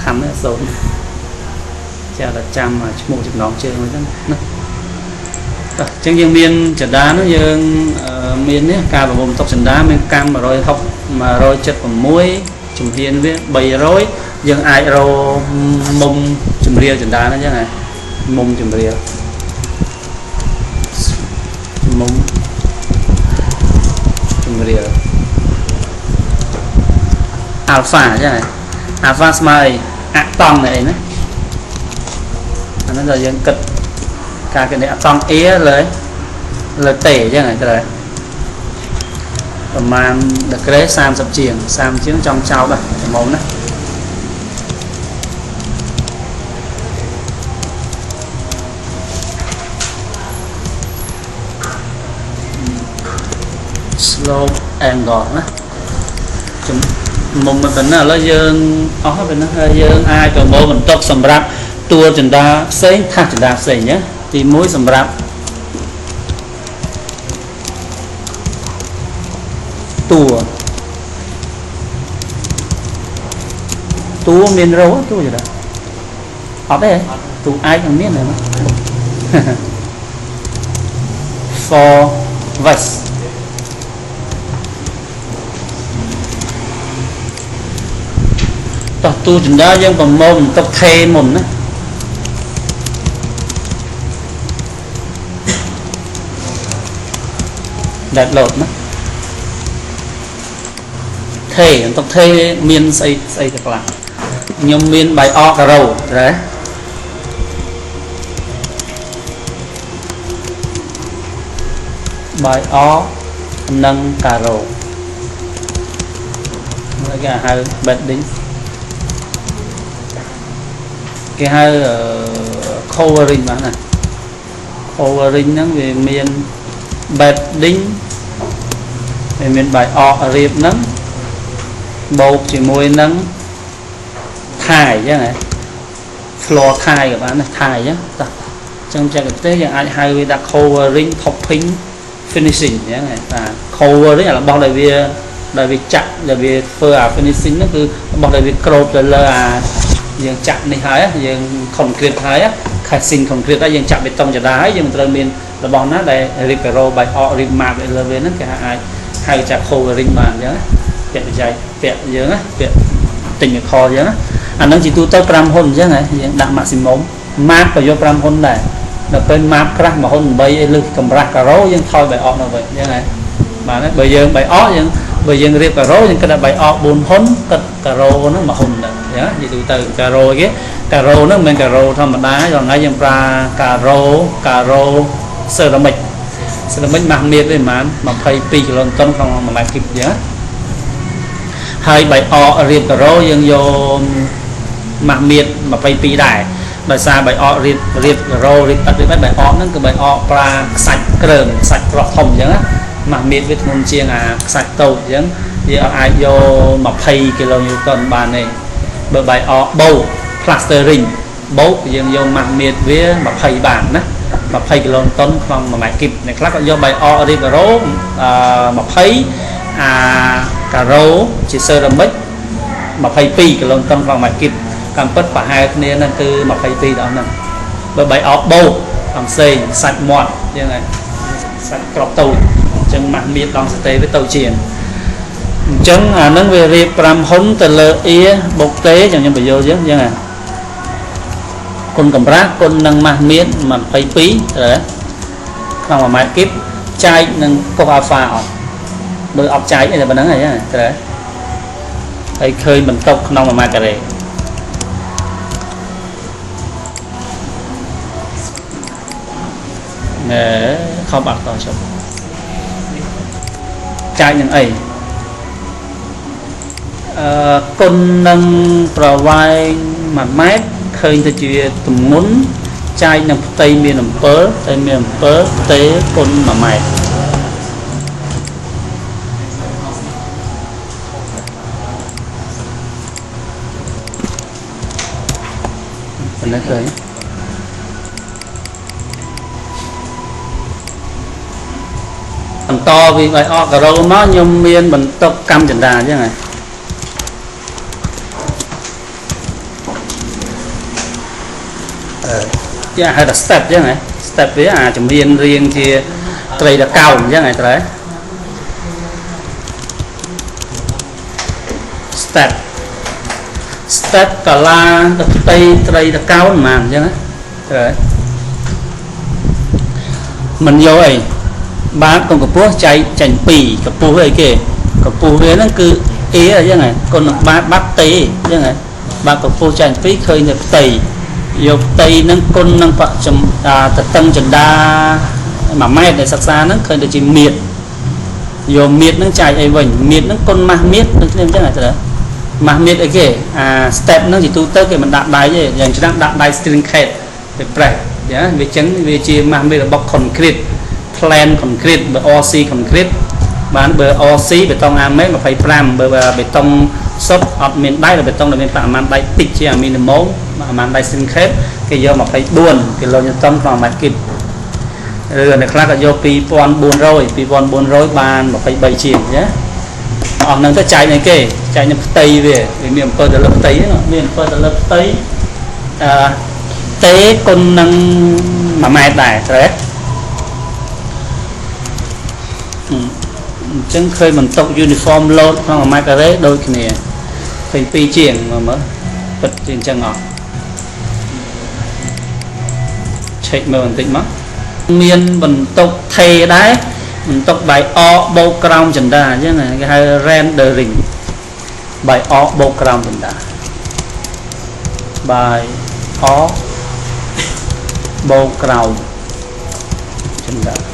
ខាន់ទេសូនចេះតែចាំឈ្មោះចំណងជើងហ្នឹងណាតោះអញ្ចឹងយើងមានចន្ទានោះយើងមាននេះការប្រមូលបន្ទុកចន្ទាមានកម្ម160 176ជំហានវា300យើងអាចរកមុំជំរាលចន្ទាហ្នឹងអញ្ចឹងហ៎មុំជំរាលមុំជំរាលអាល់ហ្វាអញ្ចឹងហ៎អាល់ហ្វាស្មើអីអតង់នេះអីណាអាហ្នឹងដល់យើងគិតការគណនាអតង់ A លើលើ T អញ្ចឹងហ៎ត្រូវប្រមាណដឺក្រេ30ជាង30ជាងចង់ចោលដែរល្មមណាslope angle ណាជំមុំប៉ុណ្ណាឥឡូវយើងអស់ប៉ុណ្ណាហើយយើងអាចប្រមូលបន្ទុកសម្រាប់តួចន្ទាផ្សេងថាសចន្ទាផ្សេងណាទី1សម្រាប់តួតួមានរោតួចន្ទាអត់ទេតួឯកនឹងមានទេណា for west តោះទូចន្ទាយើងប្រមូលបន្ទុកថេមុនណាដែលលោតណាថេបន្ទុកថេមានស្អីស្អីទៅខ្លះខ្ញុំមានបាយអការ៉ូត្រូវបាយអនិងការ៉ូគេហៅ bedding គេហៅ covering បានណា covering ហ្នឹងវាមាន bedding វាមានបាយអករៀបហ្នឹងបូកជាមួយនឹងថាយអញ្ចឹងហ៎ floor ថាយក៏បានដែរថាយអញ្ចឹងតោះអញ្ចឹងចែកទេសយើងអាចហៅវាថា covering topping finishing អញ្ចឹងហ៎បាទ covering អារបស់ដែលវាចាក់ដែលវាធ្វើអា finishing ហ្នឹងគឺរបស់ដែលវាគ្របទៅលើអាយើងចាក់នេះហើយយើង concrete ហើយ casing concrete ហើយយើងចាក់បេតុងចដាហើយយើងត្រូវមានរបស់ណាដែលរៀបការ៉ូបាយអករៀបម៉ាបលើវាហ្នឹងគេអាចហៅចាក់ covering បានអញ្ចឹងពាក់បច្ច័យពាក់យើងណាពាក់ទិញខអញ្ចឹងអាហ្នឹងជាទូទៅ5ហ៊ុនអញ្ចឹងហ៎យើងដាក់ maximum ម៉ាបក៏យក5ហ៊ុនដែរដល់ពេលម៉ាបក្រាស់1ហ៊ុន8អីលើសកម្រាស់ការ៉ូយើងថយបាយអកនៅវិញអញ្ចឹងហ៎បាទបើយើងបាយអកយើងបើយើងរៀបការ៉ូយើងគិតថាបាយអក4ហ៊ុនគិតការ៉ូហ្នឹង1ហ៊ុនដែរអញ្ចឹងនិយាយទូទៅការ៉ូគេការ៉ូហ្នឹងមិនមែនការ៉ូធម្មតារាល់ថ្ងៃយើងប្រើការ៉ូការ៉ូសេរ៉ាមិកសេរ៉ាមិកម៉ាស់មៀតវាប្រហែល22គីឡូតុនក្នុង1ម៉ែត្រគីបអញ្ចឹងហើយបាយអករៀបការ៉ូយើងយកម៉ាស់មៀត22ដែរដោយសារបាយអករៀបរៀបការ៉ូរៀបអត់រៀបបាយអកហ្នឹងគឺបាយអកប្រើខ្សាច់គ្រើមខ្សាច់ប្រក់ធំអញ្ចឹងណាម៉ាស់មៀតវាធ្ងន់ជាងអាខ្សាច់តូចអញ្ចឹងយើងអាចយក20គីឡូញូតុនបានទេបើបាយអកបោក plastering បោកយើងយកម៉ាស់មៀតវា20បានណា20គីឡូតុនក្នុង1ម៉ែត្រគីបអ្នកខ្លះក៏យកបាយអករៀបការ៉ូ20អាការ៉ូជាសេរ៉ាមិក22គីឡូតុនក្នុង1ម៉ែត្រគីបតាមពិតប្រហែលគ្នាហ្នឹងគឺ22ដល់ហ្នឹងបើបាយអកបោកអំផ្សេងសាច់មាត់អញ្ចឹងហើយសាច់ក្របតូចអញ្ចឹងម៉ាស់មៀតដងសតេវាតូចជាងអញ្ចឹងអាហ្នឹងវារៀប5ហ៊ុនទៅលើ A បូក T ចឹងខ្ញុំបញ្យល់យើងអញ្ចឹងហ่ะគុណកម្រាស់គុណនឹងម៉ាស់មៀត22ត្រូវក្នុង1ម៉ែត្រគីបចែកនឹងកុសអាល់ហ្វាអត់បើអត់ចែកទេតែប៉ុណ្្នឹងហើយត្រូវហើយឃើញបន្ទុកក្នុង1ម៉ែត្រការ៉េណែខំអត់តចុះចែកនឹងអីគុណនឹងប្រវែង1ម៉ែត្រឃើញទៅជាទម្ងន់ចែកនឹងផ្ទៃមានអំពើផ្ទៃមានអំពើទេគុណ1ម៉ែត្រប៉ុណ្ណេះឃើញបន្តពីបាយអកការ៉ូមកខ្ញុំមានបន្ទុកកម្មចន្ទាអញ្ចឹងហ៎ គេហៅថា step អញ្ចឹងហ៎ step វាអាជំនាញរៀងជាត្រីតកោណអញ្ចឹងហ៎ត្រូវ step step កាឡាទៅផ្ទៃត្រីតកោណហ្មងអញ្ចឹងត្រូវមិនយកអីបាទកុំកម្ពស់ចែកចាញ់2កម្ពស់អីគេកម្ពស់វាហ្នឹងគឺ A អញ្ចឹងហ៎គុណនឹងបាតបាត់ទេអញ្ចឹងហ៎បាទកម្ពស់ចាញ់2ឃើញនៅផ្ទៃយកផ្ទៃហ្នឹងគុណនឹងបចំតតឹងចន្ទា1ម៉ែត្រដែលសិក្សាហ្នឹងឃើញទៅជាមៀតយកមៀតហ្នឹងចែកអីវិញមៀតហ្នឹងគុណម៉ាស់មៀតដូចគ្នាអញ្ចឹងហ៎ត្រូវម៉ាស់មៀតអីគេអា step ហ្នឹងជាទូទៅគេមិនដាក់ដៃទេយ៉ាងច្រើនដាក់ដៃ string cat ទៅប្រេះយ៉ាវាចឹងវាជាម៉ាស់មៀតរបស់ concrete plan concrete បើ RC concrete បានបើ RC បេតុងអាមេ25បើបេតុងសុទ្ធអត់មានដៃឬបេតុងដែលមានបរិមាណដៃតិចជាអាមីនីម៉ូមបរិមាណដៃ string cat គេយក24គីឡូញូតុនក្នុង1ម៉ែត្រគីបឬអ្នកខ្លះក៏យក2400បាន23ជាងណាអស់ហ្នឹងទៅចែកនឹងគេចែកនឹងផ្ទៃវាវាមានអំពើទៅលើផ្ទៃហ្នឹងមានអំពើទៅលើផ្ទៃអឺទេគុណនឹង1ម៉ែត្រដែរត្រូវអញ្ចឹងឃើញបន្ទុក uniform load ក្នុង1ម៉ែត្រការ៉េដូចគ្នាឃើញ2ជាងមើលពិតជាអញ្ចឹងអត់ឆែកមើលបន្តិចមកមានបន្ទុកថេដែរបន្ទុកបាយអបូកក្រោមចន្ទាអញ្ចឹងគេហៅ rendering បាយអបូកក្រោមចន្ទាបាយអបូកក្រោមចន្ទា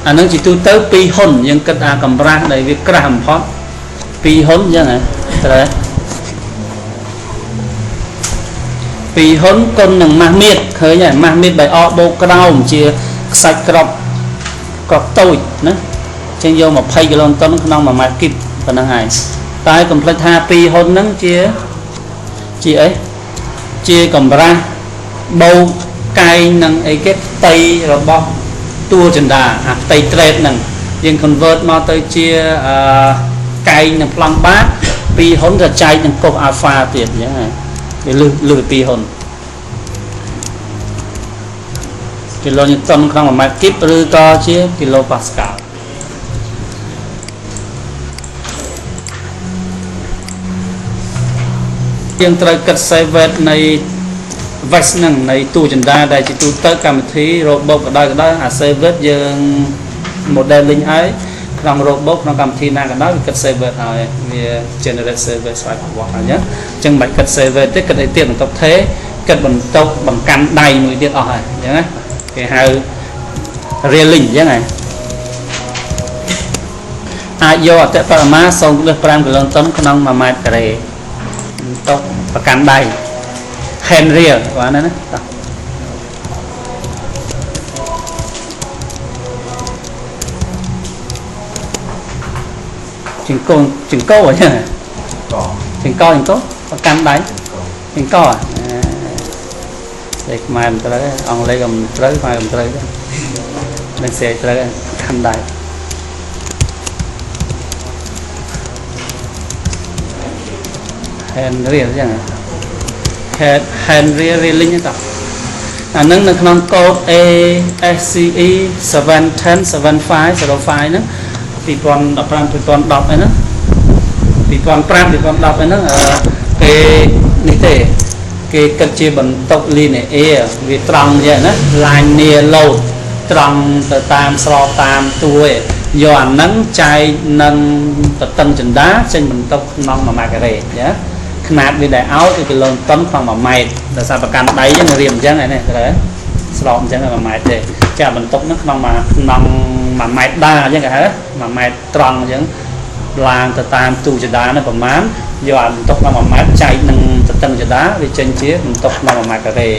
អានឹងជាទូទៅ2ហ៊ុនយើងគិតអាកម្រាស់ដែលវាក្រាស់បំផុត2ហ៊ុនអញ្ចឹងហ៎ត្រូវ2ហ៊ុនគុណនឹងម៉ាស់មៀតឃើញហើយម៉ាស់មៀតបាយអបូកក្រោមជាខ្សាច់ក្របក្របតូចណាចឹងយក20គីឡូតុនក្នុង1ម៉ែត្រគីបប៉ុណ្ណឹងហើយតែកុំភ្លេចថា2ហ៊ុនហ្នឹងជាអីជាកម្រាស់បូកកែងនឹងអីគេផ្ទៃរបស់តួចន្ទាអាផ្ទៃត្រេតហ្នឹងយើង convert មកទៅជាកែងនឹងប្លង់បាត2ហ៊ុនក៏ចែកនឹងកុសអាល់ហ្វាទៀតអញ្ចឹងវាលឺពី2ហ៊ុនគីឡូញូតុនក្នុង1ម៉ែត្រគីបឬក៏ជាគីឡូប៉ាស្កាល់យើងត្រូវគិតសេវេតនៃ vest ហ្នឹងនៃតួចន្ទាដែលជាទូទៅកម្មវិធី robot ក៏ដោយអា សេវេតយើង modeling ហើយក្នុង robot ក្នុងកម្មវិធីណាក៏ដោយវាគិត សេវេតឲ្យវា generate សេវេតស្វ័យប្រវត្តិហើយអញ្ចឹងមិនបាច់គិត សេវេតទេគិតអីទៀតបន្ទុកថេគិតបន្ទុកបង្កាន់ដៃមួយទៀតអស់ហើយអញ្ចឹងណាគេហៅ railing អញ្ចឹងហើយអាចយកអតិបរមា 0.5 គីឡូតុនក្នុង1ម៉ែត្រការ៉េបន្ទុកបង្កាន់ដៃ hand rail បាទណាតោះចង្កូអញ្ចឹងចង្កូប្រកាន់ដៃចង្កតែខ្មែរមិនត្រូវអង់គ្លេសក៏មិនត្រូវខ្មែរក៏មិនត្រូវដែរនឹងស្រែកត្រូវកាន់ដៃ hand rail អញ្ចឹង hand rail railing តោះអានឹងនៅក្នុងកូដ ASCE 710 7505ហ្នឹង2015 2010អីហ្នឹង2005 2010អីហ្នឹងគេនេះទេគេគិតជាបន្ទុក linear វាត្រង់យ៉ាងណា linear load ត្រង់ទៅតាមស្របតាមតួឯងយកអាហ្នឹងចែកនឹងតតឹងចន្ទាចេញបន្ទុកក្នុង1ម៉ែត្រការ៉េចាຂະຫນາດវាដែលឲ្យគឺគីឡូតុនក្នុង1ម៉ែត្រដោយសារប្រកាន់ដៃហ្នឹងរៀបអញ្ចឹងឯនេះត្រូវស្របអញ្ចឹង1ម៉ែត្រទេចាបន្ទុកហ្នឹងក្នុង1ម៉ែត្រដាអញ្ចឹងគេហៅ1ម៉ែត្រត្រង់អញ្ចឹងឡើងទៅតាមទូចដាហ្នឹងប្រហែលយកអាបន្ទុកក្នុង1ម៉ែត្រចែកនឹងតតឹងចដាវាចេញជាបន្ទុកក្នុង1ម៉ែត្រការ៉េ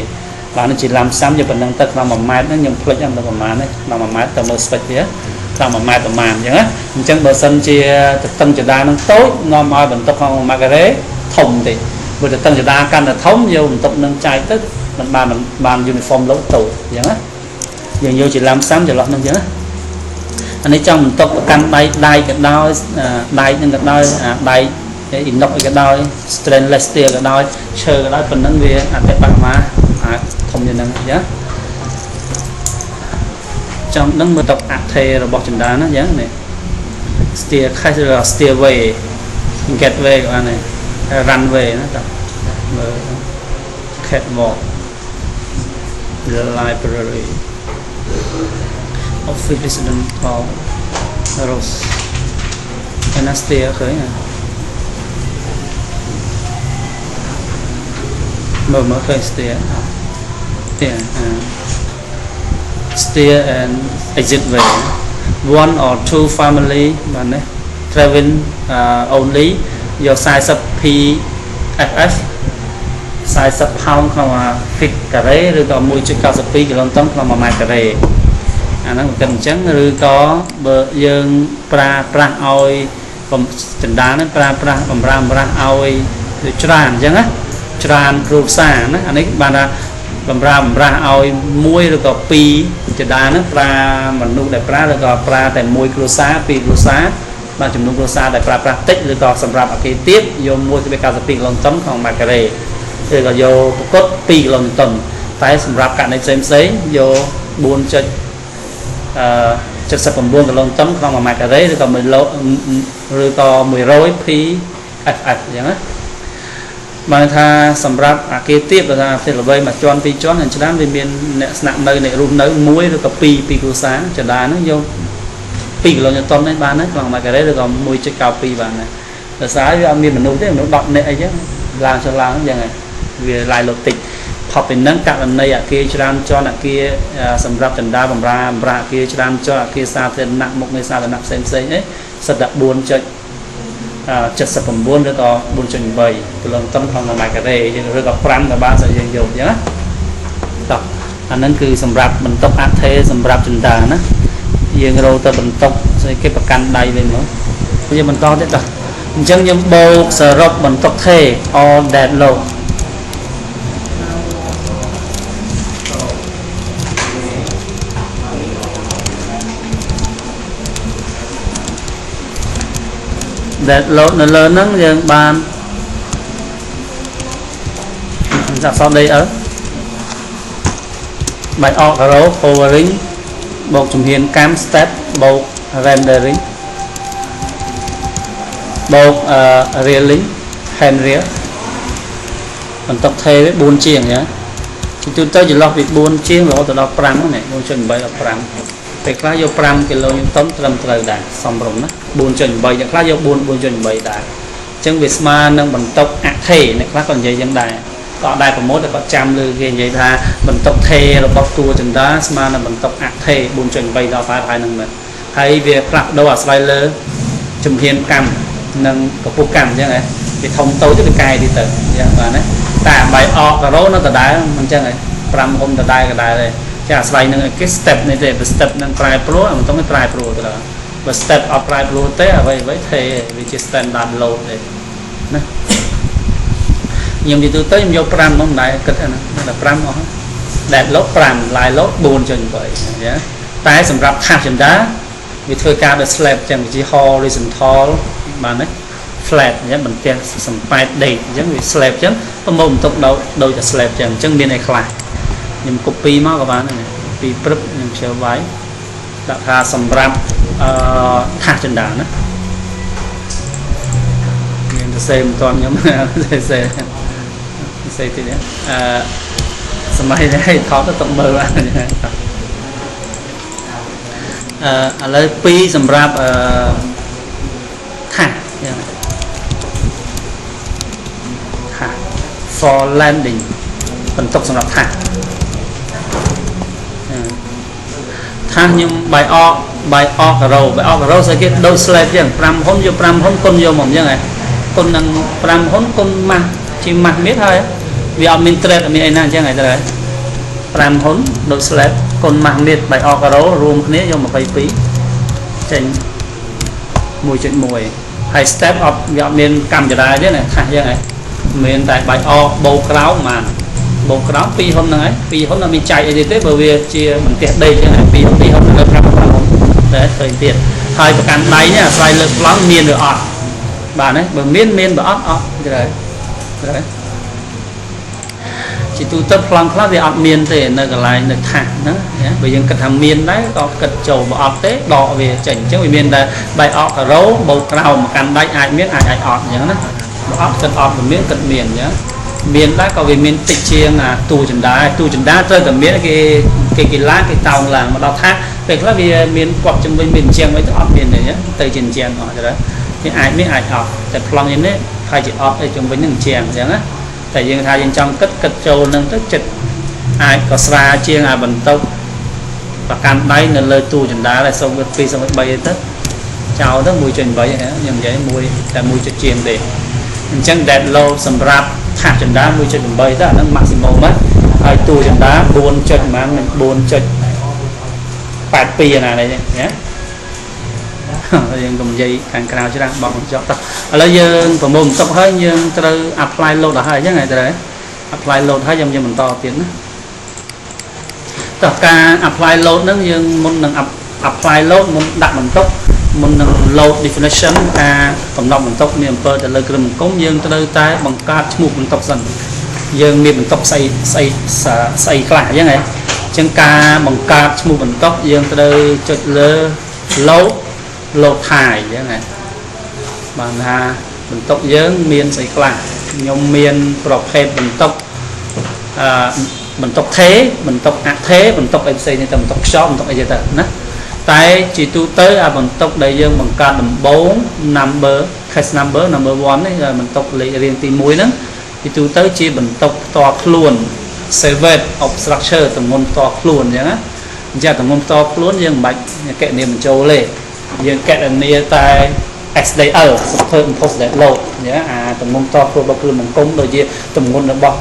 បាទនេះជាឡាំសាំយកប៉ុណ្ណឹងទៅក្នុង1ម៉ែត្រហ្នឹងខ្ញុំភ្លេចហ្នឹងទៅប្រហែលនេះក្នុង1ម៉ែត្រទៅមើលស្ពេចវាក្នុង1ម៉ែត្រប្រហែលអញ្ចឹងណាអញ្ចឹងបើសិនជាតតឹងចដាហ្នឹងតូចនាំឲ្យបន្ទុកក្នុង1ម៉ែត្រការ៉េធំទេបើតតឹងចដាកាន់តែធំយកបន្ទុកនឹងចែកទៅមិនបាន uniform load តូចអញ្ចឹងណា យើងយកជា lump sum ចន្លោះហ្នឹងអញ្ចឹងណាអានេះចង់បន្ទុកប្រកាន់ដៃដៃក៏ដោយដៃនឹងក៏ដោយអាដៃ inox អីក៏ដោយ stainless steel ក៏ដោយឈើក៏ដោយប៉ុណ្ណឹងវាអតិបរមាអាចធំជាងហ្នឹងអញ្ចឹងចង់ដឹងមើលតុកអថេរបស់ចន្ទាណាអញ្ចឹងនេះ stair case ឬ stairway gateway ក៏បានដែរ runway ណាតើមើល catwalk library office resident hall rose ឯណា stair ឃើញមើលមើលឃើញ stair ទៀត stair and exit way one or two family បាទនេះ travel only យក40 PFF 40 pound ក្នុង feet ការ៉េឬក៏1.92គីឡូតុនក្នុង1ម៉ែត្រការ៉េអាហ្នឹងវាគិតអញ្ចឹងឬក៏បើយើងប្រើប្រាស់ឲ្យចន្ទាហ្នឹងប្រើប្រាស់បំរើបំរាស់ឲ្យច្រើនអញ្ចឹងណាច្រើនគ្រួសារណាអានេះបានថាបំរើបំរាស់ឲ្យមួយឬក៏ពីរចន្ទាហ្នឹងប្រើមនុស្សដែលប្រើឬក៏ប្រើតែមួយគ្រួសារពីរគ្រួសារបាទចំនួនគ្រួសារដែលប្រើប្រាស់តិចឬក៏សម្រាប់អគារទៀតយក1.92គីឡូតុនក្នុងម៉ែត្រការ៉េឬក៏យកប្រកុត2គីឡូតុនតែសម្រាប់ករណីផ្សេងផ្សេងយក4.79គីឡូតុនក្នុង1ម៉ែត្រការ៉េឬក៏1ឡូឬក៏100 PFF អញ្ចឹងណាបានថាសម្រាប់អាគារទៀបថាផ្ទះល្វែងមួយជាន់ពីរជាន់យ៉ាងច្រើនវាមានអ្នកស្នាក់នៅអ្នករស់នៅមួយឬក៏ពីរពីរគ្រួសារចដាហ្នឹងយក2គីឡូតុននេះបានដែរក្នុង1ម៉ែត្រការ៉េឬក៏1.92បានដែរដោយសារវាអត់មានមនុស្សទេមនុស្ស10នាក់អីចឹងឡើងចុះឡើងអញ្ចឹងហើយវាឡាយលុបតិចផុតពីនឹងករណីអាគារច្រើនជាន់អាគារសម្រាប់ចន្ទាបំរាបំរាអាគារច្រើនជាន់អាគារសាធារណៈមុខងារសាធារណៈផ្សេងផ្សេងអីសិតតែ4.79ឬក៏4.8គីឡូតុនក្នុង1ម៉ែត្រការ៉េយើងឬក៏5ក៏បានស្អីយើងយកអញ្ចឹងណាតោះអាហ្នឹងគឺសម្រាប់បន្ទុកអថេសម្រាប់ចន្ទាណាយើងរោទៅបន្ទុកស្អីគេប្រកាន់ដៃវិញមកយើងបន្តទៀតតោះអញ្ចឹងយើងបូកសរុបបន្ទុកថេ all dead load ដែល load នៅលើហ្នឹងយើងបានអក្សរ DL បាយអកការ៉ូ covering បូកជំហានកម្ម step បូក rendering បូក railing handrail បន្ទុកថេវា4ជាងណាជាទូទៅចន្លោះពី4ជាងរហូតដល់5ហ្នឹង 4.8 ដល់5ពេលខ្លះយក5គីឡូញតុនត្រឹមត្រូវដែរសមរម្យណា 4.8 អ្នកខ្លះយក4 4.8 ដែរអញ្ចឹងវាស្មើនឹងបន្ទុកអថេអ្នកខ្លះក៏និយាយយ៉ាងដែរក៏ដែរប្រម៉ូទតែគាត់ចាំលើគេនិយាយថាបន្ទុកថេរបស់តួចន្ទាស្មើនឹងបន្ទុកអថេ 4.8 ដល់5ហើយនឹងមែនហើយវាផ្លាស់ប្ដូរអាស្រ័យលើជំហានកម្មនិងកម្ពស់កម្មអញ្ចឹងហ៎វាធំតូចទៅវាកែទីទៅអញ្ចឹងបាទណាតែបាយអកការ៉ូនៅដដែលអញ្ចឹងហ៎5ហុំដដែលក៏ដែរចាអាស្រ័យនឹងគេ step នេះទេបើ step នឹងប្រែប្រួលអាមិនຕ້ອງប្រែប្រួលទៅដល់បើ step អត់ប្រែប្រួលទេអ្វីអ្វីថេវាជា standard load ទេណាខ្ញុំនិយាយទៅខ្ញុំយក5មកមិនដែរគិតណាតែ5អស់ dead load 5 live load 4.8ណាតែសម្រាប់ថាសចន្ទាវាធ្វើការដោយ slab ចឹងវាជា horizontal បានទេ flat អញ្ចឹងបន្ទះសំប៉ែតដេកអញ្ចឹងវា slab អញ្ចឹងប្រមូលបន្ទុកដូចតែ slab អញ្ចឹងអញ្ចឹងមានអីខ្លះខ្ញុំ copy មកក៏បានដែរពីព្រឹបខ្ញុំខ្ជិលវាយដាក់ថាសម្រាប់អឺថាសចន្ទាណាមានសរសេរមិនទាន់ខ្ញុំសរសេរសរសេរតិចអឺសម័យនេះថតទៅទុកមើលបានអឺឥឡូវ2សម្រាប់អឺថាសយ៉ាងថាស for landing បន្ទុកសម្រាប់ថាសថាសខ្ញុំបាយអកបាយអកការ៉ូបាយអកការ៉ូស្អីគេដូច slab ចឹង5ហ៊ុនយក5ហ៊ុនគុណយកមកអញ្ចឹងហ៎គុណនឹង5ហ៊ុនគុណម៉ាស់ជាម៉ាស់មៀតហើយវាអត់មាន thread អត់មានអីណាអញ្ចឹងហ៎ត្រូវ5ហ៊ុនដូច slab គុណម៉ាស់មៀតបាយអកការ៉ូរួមគ្នាយក22ចេញ 1.1 ហើយ step អត់វាអត់មានកម្មចរាទេណាថាសអញ្ចឹងហ៎មានតែបាយអកបោក្រោមបាន បូកក្រោម2ហ៊ុនហ្នឹងហើយ2ហ៊ុនអត់មានចែកអីទេបើវាជាបន្ទះដីចឹងហើយ2 2ហ៊ុននៅ5 5ហ៊ុនតែឃើញទៀតហើយប្រកាន់ដៃនេះអាស្រ័យលើប្លង់មានឬអត់បាទណាបើមានមានបើអត់អត់ត្រូវត្រូវជាទូទៅប្លង់ខ្លះវាអត់មានទេនៅកន្លែងនៅថាសហ្នឹងបើយើងគិតថាមានដែរក៏គិតចូលបើអត់ទេដកវាចេញអញ្ចឹងវាមានតែបែកអកការ៉ូបូកក្រោមប្រកាន់ដៃអាចមានអាចអាចអត់អញ្ចឹងណាបើអត់គិតអត់បើមានគិតមានអញ្ចឹងមានដែរក៏វាមានតិចជាងអាទូចណ្ដាទូចណ្ដាត្រូវតែមានគេគេគេឡើងគេតោងឡើងមកដល់ថាពេលខ្លះវាមានគាត់ជំវិញមានជាងអីទៅអត់មានទេទៅជាជាងអត់ទេវាអាចមានអាចអត់តែប្លង់នេះហើយជាអត់អីជំវិញនឹងជាងអញ្ចឹងណាតែយើងថាយើងចង់គិតគិតចូលនឹងទៅចិត្តអាចក៏ស្រាជាងអាបន្ទប់ប្រកាន់ដៃនៅលើទូចណ្ដាលហើយសូម2សូម3អីទៅចោលទៅ1.8ខ្ញុំនិយាយមួយតែ1ចុចជាងទេអញ្ចឹង dead load សម្រាប់ថាសចណ្ដាល1.8ទៅអាហ្នឹង maximum ណាហើយទូចណ្ដាល4ចុចប្រហែលមិន4.82ណានេះណាយើងកុំនិយាយខាងក្រៅច្រើនបោកបញ្ចប់តោះឥឡូវយើងប្រមូលបន្ទុកហើយយើងត្រូវ apply load ដល់ហើយអញ្ចឹងហើយត្រូវ apply load ហើយយើងយើងបន្តទៀតណាតោះការ apply load ហ្នឹងយើងមុននឹង apply load មុនដាក់បន្ទុកមុននឹង load definition ការកំណត់បន្ទុកមានអំពើទៅលើគ្រឿងបង្គុំយើងត្រូវតែបង្កើតឈ្មោះបន្ទុកសិនយើងមានបន្ទុកស្អីស្អីស្អីខ្លះអញ្ចឹងហ៎អញ្ចឹងការបង្កើតឈ្មោះបន្ទុកយើងត្រូវចុចលើ load load type អញ្ចឹងហ៎បានថាបន្ទុកយើងមានស្អីខ្លះខ្ញុំមានប្រភេទបន្ទុកអឺបន្ទុកថេបន្ទុកអថេបន្ទុកអីផ្សេងនេះទៅបន្ទុកខ្យល់បន្ទុកអីទៅណាតែជាទូទៅអាបន្ទុកដែលយើងបង្កើតដំបូង number case number number 1នេះបន្ទុកលេខរៀងទី1ហ្នឹងជាទូទៅជាបន្ទុកផ្ទាល់ខ្លួន self-weight of structure ទម្ងន់ផ្ទាល់ខ្លួនអញ្ចឹងណាអញ្ចឹងទម្ងន់ផ្ទាល់ខ្លួនយើងមិនបាច់កណនាបញ្ចូលទេយើងកណនាតែ SDL Superimposed Dead Load អញ្ចឹងអាទម្ងន់ផ្ទាល់ខ្លួនរបស់គ្រឿងបង្គុំដូចជាទម្ងន់របស់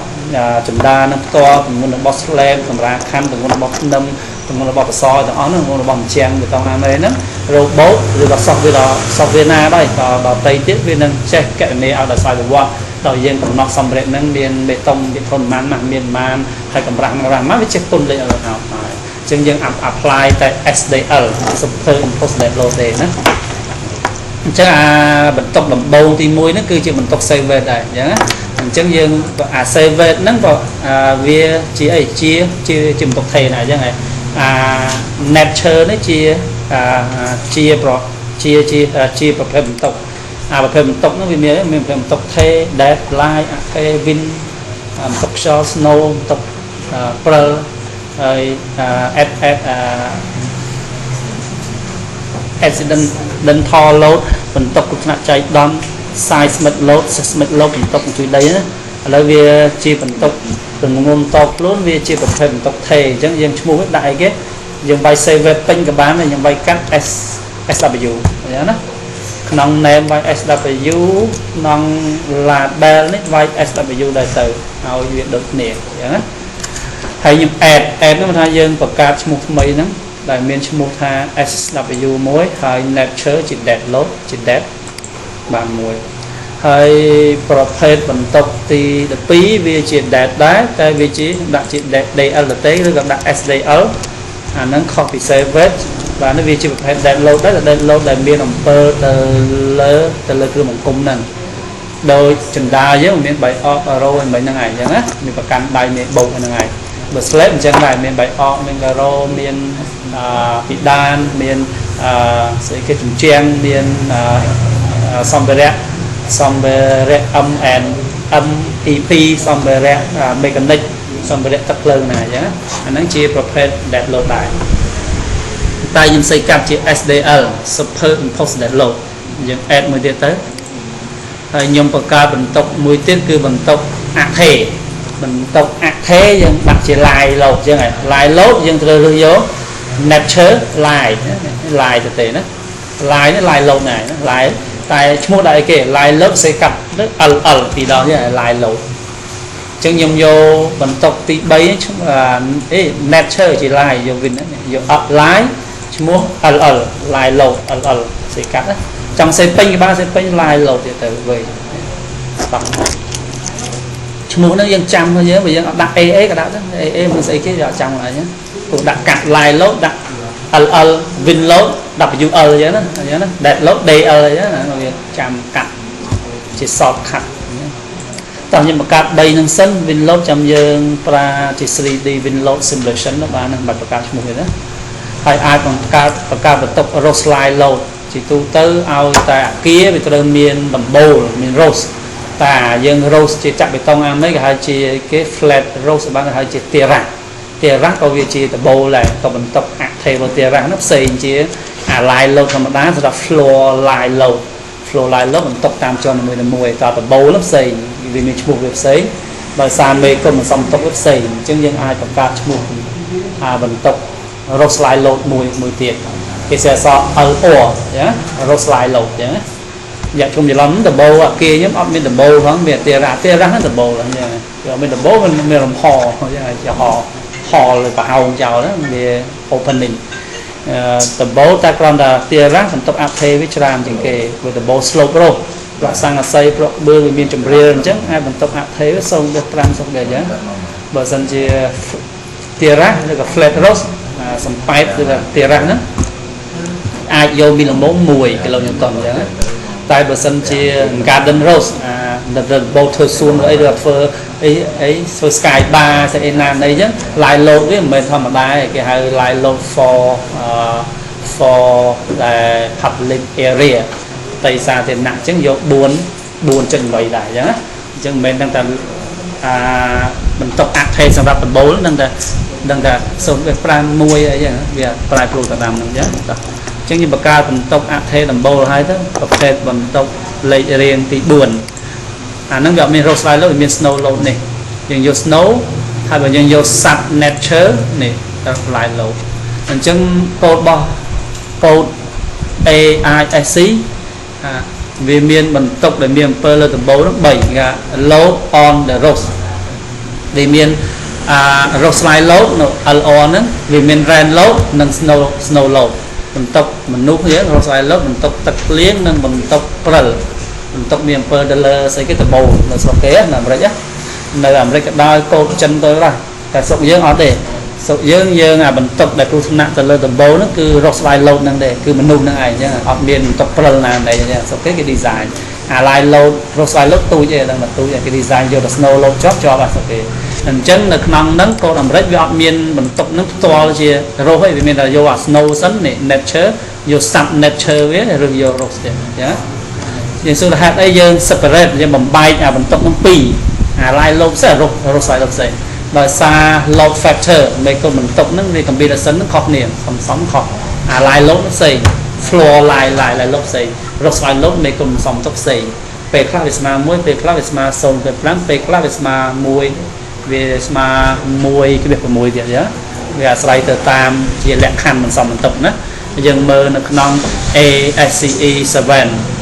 ចណ្ដានឹងផ្ទាល់ទម្ងន់របស់ slab សម្រាប់ខណ្ឌទម្ងន់របស់ធ្នឹមទម្ងន់របស់បសទាំងអស់ហ្នឹងទម្ងន់របស់អញ្ចឹងបេតុងណាមេហ្នឹង robot ឬក៏ software ដល់ software ណាដែរក៏ដល់តីទៀតវានឹងចេះកណនាឲ្យដល់ស្វ័យប្រវត្តិដល់យើងកំណត់សម្ភារៈហ្នឹងមានបេតុងវាធនប៉ុន្មានមានប៉ុន្មានហើយកម្រាស់កម្រាស់មកវាចេះទុនលេខឲ្យហើយអញ្ចឹងយើង apply តែ SDL Superimposed Dead Load ទេណាអញ្ចឹងអាបន្ទុកដំបូងទី1ហ្នឹងគឺជាបន្ទុក self-weight ដែរអញ្ចឹងណាអញ្ចឹងយើងអា self-weight ហ្នឹងក៏វាជាអីជាជាជាបន្ទុកថេណាអញ្ចឹងហើយអា nature នេះជាជាប្រជាជាជាប្រភេទបន្ទុកអាប្រភេទបន្ទុកហ្នឹងវាមានមានប្រភេទបន្ទុកថេ dead live អថេ wind បន្ទុកខ្យល់ snow បន្ទុកព្រិលហើយ add add accidental load បន្ទុកគ្រោះថ្នាក់ចៃដន្យ seismic load seismic load បន្ទុកជួយដីណាឥឡូវវាជាបន្ទុកទម្ងន់តខ្លួនវាជាប្រភេទបន្ទុកថេអញ្ចឹងយើងឈ្មោះវាដាក់អីគេយើងវាយ self-weight ពេញក៏បានដែរយើងវាយកាត់ S SW អញ្ចឹងណាក្នុង name វាយ SW ក្នុង label នេះវាយ SW ដែរទៅឲ្យវាដូចគ្នាអញ្ចឹងណាហើយខ្ញុំ add add នោះថាយើងបង្កើតឈ្មោះថ្មីហ្នឹងដែលមានឈ្មោះថា SW មួយហើយ nature ជា dead load ជា dead បានមួយហើយប្រភេទបន្ទុកទី12វាជា dead ដែរតែវាជាដាក់ជា DL ទៅឬក៏ដាក់ SDL អាហ្នឹងខុសពី self-weight បាទនេះវាជាប្រភេទ dead load ដែរតែ dead load ដែលមានអំពើទៅលើទៅលើគ្រឿងបង្គុំហ្នឹងដោយចណ្ដាលយើងមានបាយអករ៉ូអីមិនហ្នឹងឯងអញ្ចឹងណាមានប្រកាន់ដៃមានបោកហ្នឹងឯងបើ slab អញ្ចឹងដែរមានបាយអកមានការ៉ូមានអឺពិដានមានអឺស្អីគេជញ្ជាំងមានសម្ភារៈសម្ភារៈ M and MEP សម្ភារៈ mechanic សម្ភារៈទឹកភ្លើងណាអញ្ចឹងអាហ្នឹងជាប្រភេទ dead load ដែរតែខ្ញុំសេកាត់ជា SDL Superimposed Dead Load យើង add មួយទៀតទៅហើយខ្ញុំបង្កើតបន្ទុកមួយទៀតគឺបន្ទុកអថេបន្ទុកអថេយើងដាក់ជា live load អញ្ចឹងហើយ live load យើងត្រូវរើសយក nature live live ទៅទេណា live នេះ live load ណា live តែឈ្មោះដាក់អីគេ live load សេកាត់ទៅ LL ពីរដងទៀត live load ចឹងខ្ញុំយកបន្ទុកទី3ឈ្មោះអេ nature ជា live យកវិញយក up live ឈ្មោះ LL live load LL សេកាត់ណាចង់សេពេញក៏បានសេពេញ live load ទៀតទៅវិញបាទ ឈ្មោះហ្នឹងយើងចាំយើងបើយើងអត់ដាក់ AA ក៏ដាក់ទៅ AA មិនស្អីគេយើងអត់ចាំខ្លួនឯងព្រោះដាក់កាត់ live load ដាក់ LL wind load WL អញ្ចឹងណា dead load DL អញ្ចឹងណាវាចាំកាត់ជា shortcut តោះខ្ញុំបង្កើត3នឹងសិន wind load ចាំយើងប្រើជា 3D wind load simulation នោះបាននឹងបាច់បង្កើតឈ្មោះទេណាហើយអាចបង្កើតបន្ទុក roof live load ជាទូទៅឲ្យតែអាគារវាត្រូវមានដំបូលមាន roof តែយើង roof ជាចាក់បេតុងអាមេគេហៅជាគេ flat roof បានគេហៅជា terrace terrace ក៏វាជាដំបូលដែរក៏បន្ទុកអថេរបស់ terrace នោះផ្សេងជាអា live load ធម្មតាសម្រាប់ floor live load floor live load បន្ទុកតាមជាន់នីមួយៗតដំបូលនោះផ្សេងវាមានឈ្មោះវាផ្សេងដោយសារមេគុណបន្សំបន្ទុកវាផ្សេងអញ្ចឹងយើងអាចបង្កើតឈ្មោះអាបន្ទុក roof live load មួយមួយទៀតគេសេអក្សរ LR ចា roof live load ចឹងណាយ៉ាជុំច្រឡំដំបូលអាគារខ្ញុំអត់មានដំបូលផងមាន terrace terrace ហ្នឹងដំបូលហ្នឹងចឹងវាអត់មានដំបូលมันមានលំហចឹងជាហហលប្រហោងចោលហ្នឹងវា opening អឺដំបូលតែគ្រាន់តែ terrace បន្ទុកអថេវាច្រើនជាងគេវាដំបូល slope រោប្រក់សង្កសីប្រក់បឿវាមានជំរាលអញ្ចឹងអាចបន្ទុកអថេវា0.5សុខដែរអញ្ចឹងបើសិនជា terrace ឬក៏ flat roof សំប៉ែតឬក៏ terrace ហ្នឹងអាចយកមីល្មម1គីឡូញូតុនអញ្ចឹងតែបើសិនជា garden roof អាដំបូលធ្វើសួនអីឬធ្វើអីអីធ្វើ sky bar ស្អីណាអីចឹង live load វាមិនមែនធម្មតាទេគេហៅ live load for ដែល public area ទីសាធារណៈអញ្ចឹងយក4 4.8ដែរអញ្ចឹងណាអញ្ចឹងមិនមែនដឹងតែអាបន្ទុកអថេសម្រាប់ដំបូលនឹងតែដឹងតែ0.5 1អីចឹងវាប្រែប្រួលទៅតាមហ្នឹងអញ្ចឹងតោះអញ្ចឹងយើងបង្កើតបន្ទុកអថេដំបូលហើយទៅប្រភេទបន្ទុកលេខរៀងទី4អាហ្នឹងវាអត់មាន roof live load វាមាន snow load នេះយើងយក snow ហើយបើយើងយក sub nature នេះ live load អញ្ចឹងកូដរបស់កូដ AISC អាវាមានបន្ទុកដែលមានអំពើលើដំបូលនោះ3គេថា load on the roof វាមានអា roof live load នៅ LR ហ្នឹងវាមាន rain load និង snow load បន្ទុកមនុស្សយើង roof live load បន្ទុកទឹកភ្លៀងនិងបន្ទុកព្រិលបន្ទុកមានអំពើទៅលើស្អីគេដំបូលនៅស្រុកគេនៅអាមេរិកនៅអាមេរិកក៏ដោយកូដចិនទៅដែរតែស្រុកយើងអត់ទេស្រុកយើងយើងអាបន្ទុកដែលគ្រោះថ្នាក់ទៅលើដំបូលហ្នឹងគឺ roof live load ហ្នឹងទេគឺមនុស្សហ្នឹងឯងអញ្ចឹងអត់មានបន្ទុកព្រិលណាអីអញ្ចឹងស្រុកគេគេ design អា live load roof live load ទូចទេដឹងតែទូចគេ design យកទៅ snow load ជាប់ជាប់អាស្រុកគេអញ្ចឹងនៅក្នុងហ្នឹងកូដអាមេរិកវាអត់មានបន្ទុកហ្នឹងផ្ទាល់ជា roof ទេវាមានតែយកអា snow សិននេះ nature យក sub nature វាឬយក roof ទៀតអញ្ចឹងយើងសួរថាហេតុអីយើង separate យើងបំបែកអាបន្ទុកហ្នឹងពីរអា live load ផ្សេង roof live load ផ្សេងដោយសារ load factor មេគុណបន្ទុកហ្នឹងវា combination ហ្នឹងខុសគ្នាសំសំខុសអា live load ផ្សេង floor live load ផ្សេង roof live load មេគុណសំទុកផ្សេងពេលខ្លះវាស្មើ1ពេលខ្លះវាស្មើ0.5ពេលខ្លះវាស្មើ1វាស្មើ1.6ទៀតចឹងវាអាស្រ័យទៅតាមជាលក្ខខណ្ឌបន្សំបន្ទុកណាយើងមើលនៅក្នុង ASCE 7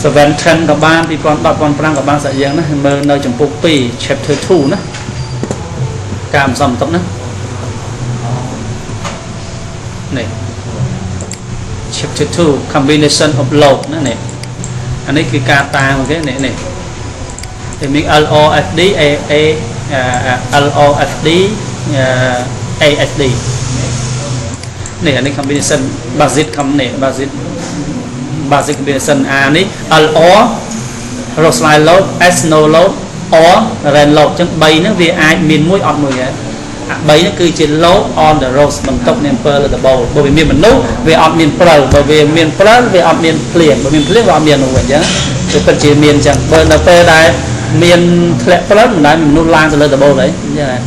710ក៏បាន2010 2005ក៏បានស្អីយ៉ាងណាមើលនៅចំពុក2 chapter 2ណាការបន្សំបន្ទុកណានេះ chapter 2 combination of load ណានេះអានេះគឺការតាមគេនេះនេះវាមាន L O F D A A L O F D A S D នេះអានេះ combination basic ខំនេះ basic combination A នេះ L R roof live load S snow load R rain load អញ្ចឹង3ហ្នឹងវាអាចមានមួយអត់មួយដែរអា3ហ្នឹងគឺជា load on the roof បន្ទុកនៃអំពើលើដំបូលបើវាមានមនុស្សវាអត់មានព្រិលបើវាមានព្រិលវាអត់មានភ្លៀងបើមានភ្លៀងវាអត់មាននោះវិញអញ្ចឹងវាពិតជាមានអញ្ចឹងបើនៅពេលដែលមានធ្លាក់ព្រិលមិនដែលមានមនុស្សឡើងទៅលើដំបូលអីអញ្ចឹង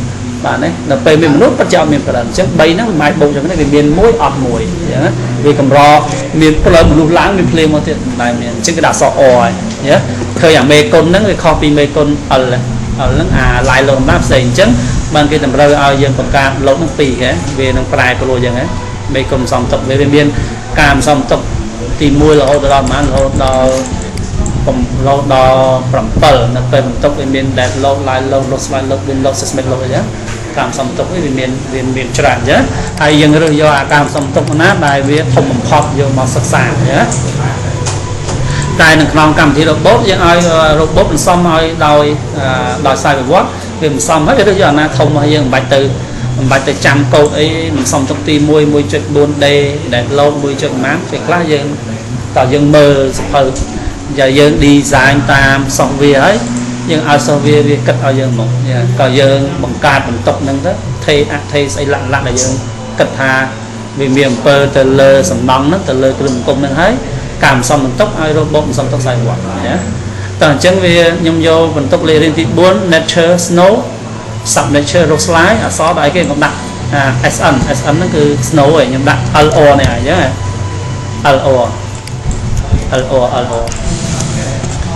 បាទនេះដល់ពេលមានមនុស្សពិតជាអត់មានព្រិលអញ្ចឹង3ហ្នឹងមិនអាចបូកចឹងទេវាមានមួយអត់មួយអញ្ចឹងវាកម្រមានព្រិលមនុស្សឡើងមានភ្លៀងមកទៀតមិនដែលមានអញ្ចឹងគេដាក់អក្សរ O ហើយញ៉េឃើញអាមេគុណហ្នឹងវាខុសពីមេគុណ L L ហ្នឹងអា live load ណាផ្សេងអញ្ចឹងបានគេតម្រូវឲ្យយើងបង្កើត load ហ្នឹងពីរហ៎វានឹងប្រែប្រួលអញ្ចឹងហ៎មេគុណសំទុកវាមានការសំទុកទី1រហូតដល់ប្រហែលរហូតដល់រហូតដល់7នៅពេលបន្ទុកវាមាន dead load live load roof live load wind load seismic load អញ្ចឹងតាមសំទុកវាមានច្រើនអញ្ចឹងហើយយើងរើសយកអាការសំទុកណាដែលវាធំបំផុតយកមកសិក្សាអញ្ចឹង តែនៅក្នុងកម្មវិធី robot យើងឲ្យ robot បន្សំឲ្យដោយដោយខ្សែប្រវត្តិវាបន្សំហើយវារើសយកអាណាធំមកយើងមិនបាច់ទៅមិនបាច់ទៅចាំកូដអីមិនសំទុកទី1 1.4D ដែល load 1. ប៉ុន្មានពេលខ្លះយើងតើយើងមើលសភៅយ៉ាយើង design តាម software ហើយយើងឲ្យ software វាគិតឲ្យយើងមកក៏យើងបង្កើតបន្ទុកហ្នឹងទៅថេអថេស្អីលាក់លាក់ដែលយើងគិតថាវាមានអំពើទៅលើសំណង់ហ្នឹងទៅលើគ្រឿងអង្គមហ្នឹងហើយការបន្សំបន្ទុកឲ្យ robot បន្សំទុកខ្សែប្រវត្តិណាតើអញ្ចឹងវាខ្ញុំយកបន្ទុកលេខរៀងទី4 nature snow sub nature rock slide អក្សរដល់អីគេខ្ញុំដាក់ SN SN ហ្នឹងគឺ snow ឯងខ្ញុំដាក់ LO នេះអញ្ចឹង LO LO LO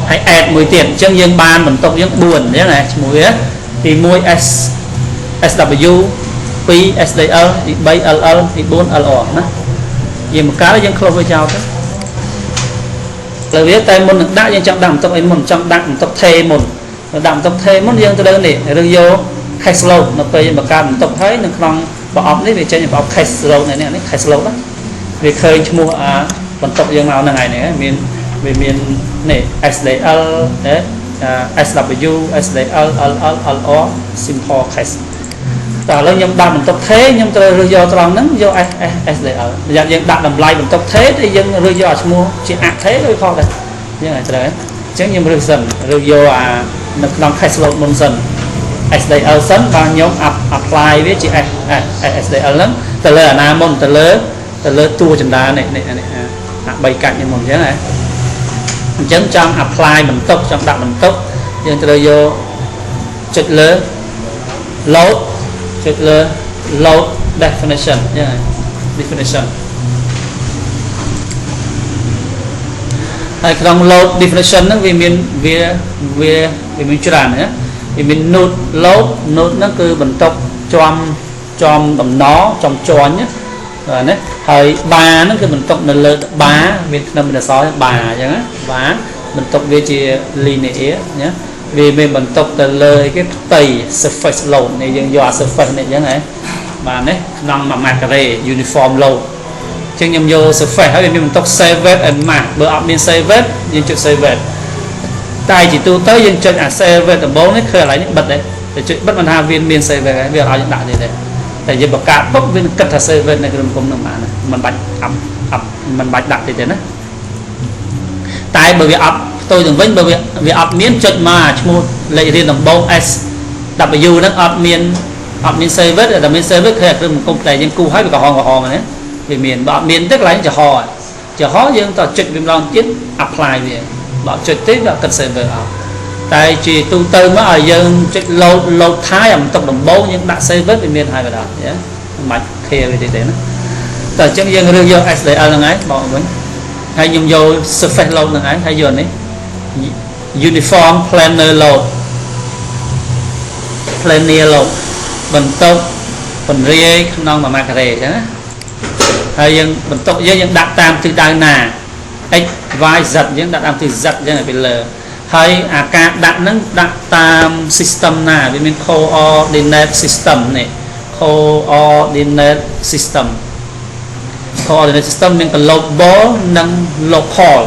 ហើយ add មួយទៀតអញ្ចឹងយើងបានបន្ទុកយើង4អញ្ចឹងណាឈ្មោះវាទី1 S SW 2 SDL ទី3 LL ទី4 LR ណាយើងបង្កើតយើង close វាចោលទៅលើវាតែមុននឹងដាក់យើងចង់ដាក់បន្ទុកអីមុនចង់ដាក់បន្ទុកថេមុនដាក់បន្ទុកថេមុនយើងត្រូវនេះឬយក case load នៅពេលយើងបង្កើតបន្ទុកហើយនៅក្នុងប្រអប់នេះវាចេញប្រអប់ case load នេះនេះ case load ណាវាឃើញឈ្មោះអាបន្ទុកយើងមកហ្នឹងហើយនេះមានវាមាននេះ SDL SW SDL LL LR simple case តើឥឡូវខ្ញុំដាក់បន្ទុកថេខ្ញុំត្រូវរើសយកត្រង់ហ្នឹងយក S S SDL ប្រយ័ត្នយើងដាក់តម្លៃបន្ទុកថេតែយើងរើសយកអាឈ្មោះជាអថេឬខុសដែរយើងអាចត្រូវអញ្ចឹងខ្ញុំរើសសិនរើសយកអានៅក្នុង case load មុនសិន SDL សិនបាទខ្ញុំ apply វាជា S S SDL ហ្នឹងទៅលើអាណាមុនទៅលើទៅលើតួចណ្ដាលនេះនេះនេះអា3កាច់នេះមុនអញ្ចឹងហ៎អញ្ចឹងចង់ apply បន្ទុកចង់ដាក់បន្ទុកយើងត្រូវយកចុចលើ load ចុចលើ load definition អញ្ចឹង definition ហើយក្នុង load definition ហ្នឹងវាមានវាវាវាមានច្រើនណាវាមាន node load node ហ្នឹងគឺបន្ទុកជាំចំតំណចំជាន់ណាបាទណាហើយបាហ្នឹងគឺបន្ទុកនៅលើបាមានធ្នឹមមានអក្សរបាអញ្ចឹងណាបាបន្ទុកវាជា linear ណាវាមានបន្ទុកទៅលើអីគេផ្ទៃ surface load នេះយើងយកអា surface នេះអញ្ចឹងហ៎បាទនេះក្នុង1ម៉ែត្រការ៉េ uniform load អញ្ចឹងខ្ញុំយក surface ហើយវាមានបន្ទុក save weight and mass បើអត់មាន save weight យើងចុច save weight តែជាទូទៅយើងចុចអា save weight ដំបូងនេះឃើញកន្លែងនេះបិទដែរតែចុចបិទមិនថាវាមាន save weight ហើយវាអត់ឲ្យយើងដាក់ទេទេតែយើងបង្កើតពុកវាគិតថា save weight នៅក្នុងគុំនឹងបានមិនបាច់អាប់អាប់មិនបាច់ដាក់ទេទេណាតែបើវាអត់ផ្ទុយទៅវិញបើវាវាអត់មានចុចមកឈ្មោះលេខរៀងដំបូង S W ហ្នឹងអត់មានអត់មាន save weight តែមាន save weight ឃើញអាគ្រឿងបង្គំតែយើងគូឲ្យវាក្រហមក្រហមហ្នឹងវាមានបើអត់មានទេកន្លែងចំហចំហយើងតចុចវាម្ដងទៀត apply វាបើចុចទេវាគិត save weight អត់តែជាទូទៅមកឲ្យយើងចុច load load ថៃអាបន្ទុកដំបូងយើងដាក់ save weight វាមានហើយបណ្ដោយមិនបាច់ care វាទេទេណាតែអញ្ចឹងយើងរើសយក SDL ហ្នឹងឯងបកវិញហើយខ្ញុំយក surface load ហ្នឹងឯងហើយយកនេះ uniform planar load planar load បន្ទុកពន្រាយក្នុង1ម៉ែត្រការ៉េអញ្ចឹងណាហើយយើងបន្ទុកយើងយើងដាក់តាមទិសដៅណា x y z យើងដាក់តាមទិស z អញ្ចឹងឲ្យពីលើហើយអាការដាក់ហ្នឹងដាក់តាម system ណាវាមាន coordinate system នេះ coordinate system coordinate system មាន global និង local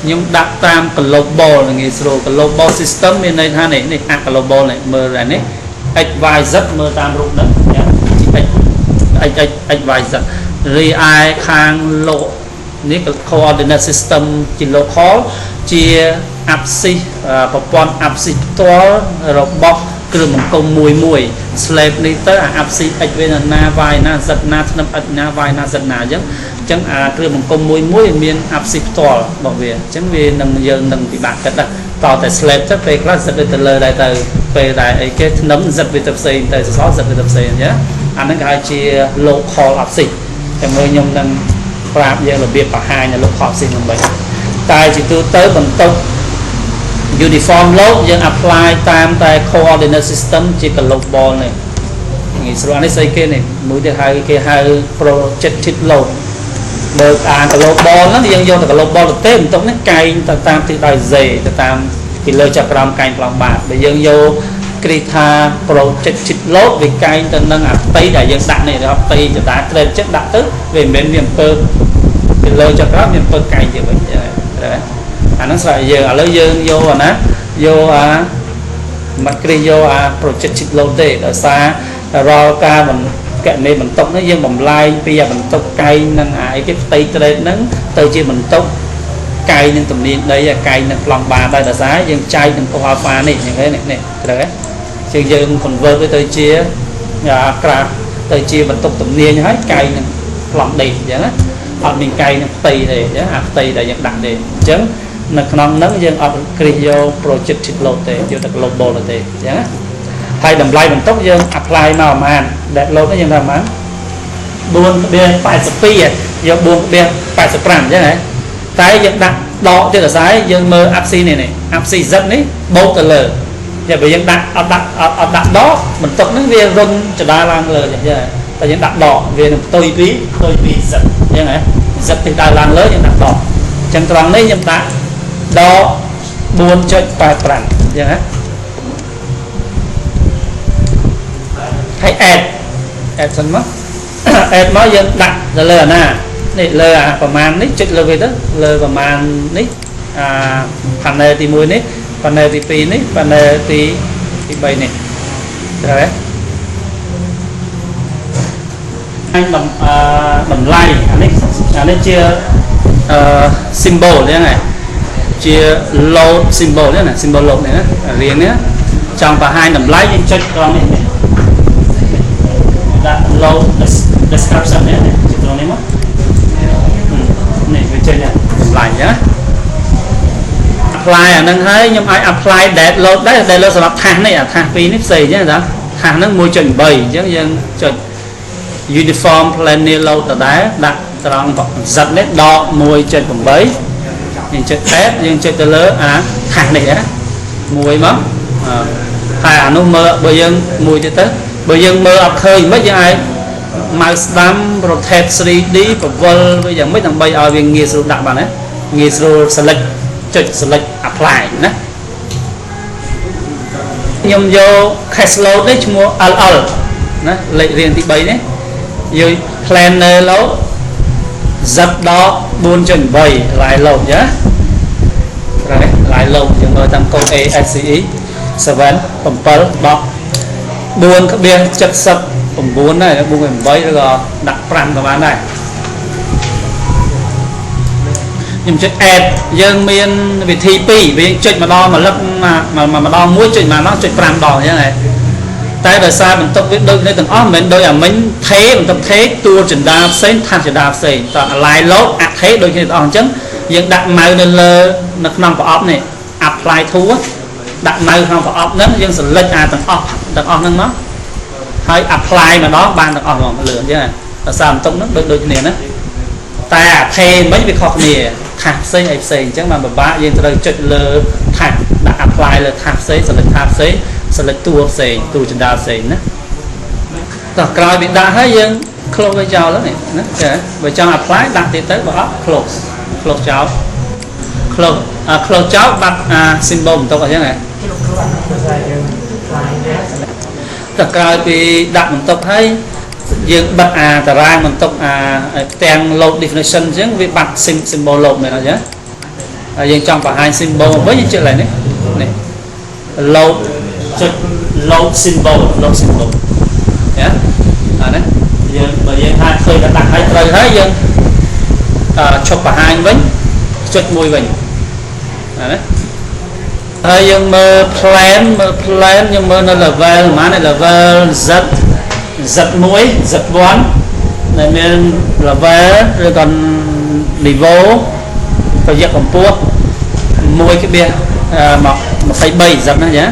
ខ្ញុំដាក់តាម global នឹងងាយស្រួល global system មានន័យថានេះនេះអា global នេះមើលនេះ x y z មើលតាមរូបហ្នឹង x x x x y z រីឯខាងលោកនេះ coordinate system ជា local ជា axis ប្រព័ន្ធ axis ផ្ទាល់របស់គ្រឿងបង្គុំមួយមួយ slab នេះទៅអា axis x វានៅណា y ណា z ណាធ្នឹម x ណា y ណា z ណាអញ្ចឹងអញ្ចឹងអាគ្រឿងបង្គុំមួយមួយមាន axis ផ្ទាល់របស់វាអញ្ចឹងវានឹងយើងនឹងពិបាកគិតដែរតតែ slab ទៅពេលខ្លះ z វាទៅលើដែរទៅពេលដែលអីគេធ្នឹម z វាទៅផ្សេងទៅសសរ z វាទៅផ្សេងអញ្ចឹងអាហ្នឹងគេហៅជា local axis តែមើលខ្ញុំនឹងប្រាប់យើងរបៀបបង្ហាញនៅ local axis ហ្នឹងវិញតែជាទូទៅបន្ទុក uniform load យើង apply តាមតែ coordinate system ជា global នេះងាយស្រួលអានេះស្អីគេនេះមួយទៀតហៅគេហៅ projected load បើអា global ហ្នឹងយើងយកតែ global ទៅទេបន្ទុកនេះកែងទៅតាមទិសដៅ z ទៅតាមពីលើចុះក្រោមកែងប្លង់បាតបើយើងយកគ្រីថា projected load វាកែងទៅនឹងអាផ្ទៃដែលយើងដាក់នេះផ្ទៃចតាត្រេតចឹងដាក់ទៅវាមិនមែនមានអំពើពីលើចុះក្រោមមានអំពើកែងទៀតវិញត្រូវ អាហ្នឹងស្រេចយើងឥឡូវយើងយកអាណាយកអាមិនគ្រិះយកអា projected load ទេដោយសាររាល់ការកណនីបន្ទុកនេះយើងបំលែងពីអាបន្ទុកកែងនិងអាអីគេផ្ទៃត្រេតហ្នឹងទៅជាបន្ទុកកែងនឹងទំនាញដីកែងនឹងប្លង់បាដែរដោយសារយើងចែកនឹងកុស alpha នេះយ៉ាងនេះនេះត្រូវទេជាងយើង convert វាទៅជាក្រាហ្វទៅជាបន្ទុកទំនាញហើយកែងនឹងប្លង់ដីអញ្ចឹងណាអត់មានកែងនឹងផ្ទៃទេអញ្ចឹងអាផ្ទៃដែលយើងដាក់ទេអញ្ចឹងនៅក្នុងហ្នឹងយើងអត់គ្រិះយក projected load ទេយកតែ global ទេអញ្ចឹងណាហើយតម្លៃបន្ទុកយើង apply មកប្រហែល dead load នេះយើងថាប្រហែល4.82យក4.85អញ្ចឹងហ៎តែយើងដាក់ដកទៀតអាស្រ័យយើងមើល abscissa នេះនេះ abscissa z នេះបូកទៅលើតែបើយើងដាក់អត់ដាក់អត់ដាក់ដកបន្ទុកហ្នឹងវារុនចដាឡើងលើអញ្ចឹងតែយើងដាក់ដកវានឹងផ្ទុយពី z អញ្ចឹងហ៎ z ទិសដៅឡើងលើយើងដាក់ដកអញ្ចឹងត្រង់នេះខ្ញុំដាក់ដក4.85អញ្ចឹងហ៎ហើយ add add សិនមក add មកយើងដាក់ទៅលើអាណានេះលើអាប្រមាណនេះចុចលើវាទៅលើប្រមាណនេះអា panel ទី1នេះ panel ទី2នេះ panel ទី3នេះត្រូវទេអញតម្លៃអានេះជា symbol ហ្នឹងហើយជា load symbol ហ្នឹងណា symbol load នេះណារៀងនេះចង់បង្ហាញតម្លៃយើងចុចត្រង់នេះនេះដាក់ load description នេះចុចត្រង់នេះមកនេះវាចេញតម្លៃអញ្ចឹង apply អាហ្នឹងហើយខ្ញុំអាច apply dead load ដែរ dead load សម្រាប់ថាសនេះអាថាសពីរនេះផ្សេងអញ្ចឹងតាថាសហ្នឹង 1.8 អញ្ចឹងយើងចុច uniform planar load ដដែលដាក់ត្រង់ z នេះដក 1.8 យើងចុច add យើងចុចទៅលើអាថាសនេះណាមួយមកហើយអានោះមើលបើយើងមួយទៀតទៅបើយើងមើលអត់ឃើញមិនយើងអាច mouse ស្ដាំ rotate 3D ពវល់វាយ៉ាងម៉េចដើម្បីឲ្យវាងាយស្រួលដាក់បានណាងាយស្រួល select ចុច select apply ណាខ្ញុំយក cash load នេះឈ្មោះ LL ណាលេខរៀងទី3នេះយក planar load z ដក 4.8 line load ចាត្រូវទេ line load យើងមើលតាមកូដ ASCE 7 7ដក 4.79 ដែរ 4.8 ឬក៏ដាក់5ក៏បានដែរខ្ញុំចុច add យើងមានវិធី2វាចុចម្ដងមួយលឹកម្ដងមួយចុចម្ដងចុច5ដងអញ្ចឹងហ៎តែដោយសារបន្ទុកវាដូចគ្នាទាំងអស់មិនមែនដូចអាមិញថេបន្ទុកថេទួលចន្ទាផ្សេងថាសចន្ទាផ្សេងត align load អថេដូចគ្នាទាំងអស់អញ្ចឹងយើងដាក់ម៉ៅនៅលើនៅក្នុងប្រអប់នេះ apply to ដាក់ម៉ៅក្នុងប្រអប់ហ្នឹងយើង select អាទាំងអស់ហ្នឹងមកហើយ apply ម្ដងបានទាំងអស់ហ្មងលឿនអញ្ចឹងដោយសារបន្ទុកហ្នឹងដូចគ្នាណាតែអាថេមិនវាខុសគ្នាថាសផ្សេងអីផ្សេងអញ្ចឹងបានពិបាកយើងត្រូវចុចលើថាសដាក់ apply លើថាសផ្សេង select ថាសផ្សេង select តួផ្សេងតួចន្ទាផ្សេងណាតោះក្រោយពីដាក់ហើយយើង close វាចោលហ្នឹងណាចាបើចង់ apply ដាក់ទៀតទៅបើអត់ close close ចោល close close ចោលបាត់អា symbol បន្ទុកអញ្ចឹងហ៎តោះក្រោយពីដាក់បន្ទុកហើយយើងបិទអាតារាងបន្ទុកអាផ្ទាំង load definition អញ្ចឹងវាបាត់ symbol load មែនអត់ចឹងហើយយើងចង់បង្ហាញ symbol មកវិញយើងចុចឡើងនេះនេះ load ចុច load symbol load symbol ណាអានេះយើងបើយើងថាឃើញតែដាក់ឲ្យត្រូវហើយយើងឈប់បង្ហាញវិញចុចមួយវិញអានេះហើយយើងមើល plan មើល plan យើងមើលនៅ level ប្រហែល level z Z1 Z1 ដែលមាន level ឬក៏ niveau រយៈកម្ពស់1.23 Z ហ្នឹងចា